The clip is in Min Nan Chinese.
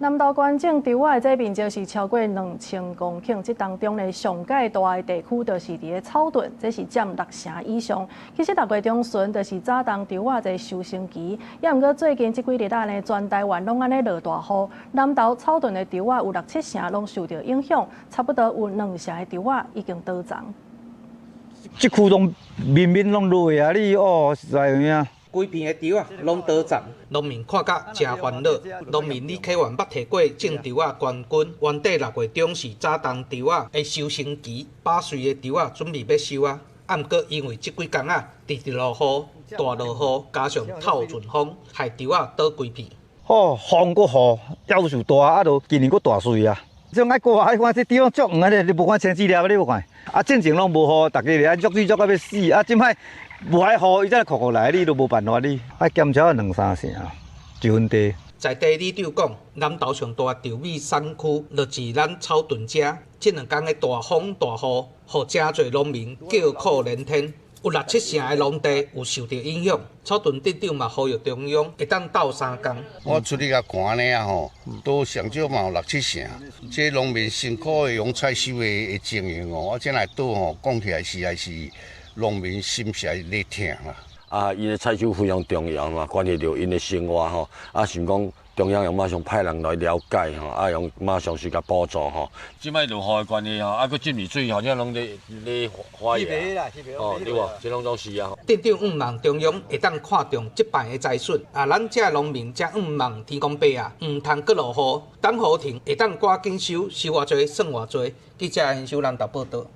南投縣種稻仔的這面積是超過2000公頃，這當中呢上蓋大的地區就是佇咧草屯，這是佔六成以上。其實6月中旬就是早冬稻仔這收成期，也毋過最近這幾日仔呢，全台灣攏按呢落大雨，南投草屯的稻仔有六七成攏受著影響，差不多有兩成的稻仔已經倒叢。這區攏面面攏落啊！你哦，實在有影。規片的稻仔攏倒叢，農民看甲誠煩惱。農民李啟元捌提過種稻仔冠軍，原底6月中是早冬稻仔的收成期，飽穗的稻仔準備欲收啊。啊，毋過因為這幾工仔直直落雨，大落雨，加上透陣風，害稻仔倒規片。哦，風閣雨，夭壽大，啊，著今年閣大穗啊。這種愛過啊，你看這地方足黃的，你無看青子粒，你無看？啊，進前攏無雨，逐家咧足水足到欲死，啊，這擺無愛雨，伊才擴過來，你都無辦法，你愛減少兩三成，一分地。在地里長講，南投上大稻米產區就是咱草屯遮，這兩工的大風大雨，予誠濟農民叫苦連天，有六七成的農地有受著影響。草屯鎮長嘛呼籲中央會當鬥相共。我出去共看呢啊吼，都上少嘛有六七成。這農民辛苦的用採收的情形哦，我這來倒吼，講起來實在是農民心實咧疼啦。啊，𪜶的採收非常重要嘛，關係著𪜶的生活吼。啊，想講中央用馬上派人來了解吼，啊，用馬上去共補助吼。這擺落雨的關係吼，啊，閣浸入水，反正攏咧咧發芽。哦，對無？這攏總是啊。鎮長向望中央會當看重這擺的災損，啊，咱這農民才向望天公伯啊，毋通閣落雨，等雨停會當趕緊收，收偌濟算偌濟。記者現場南投報導。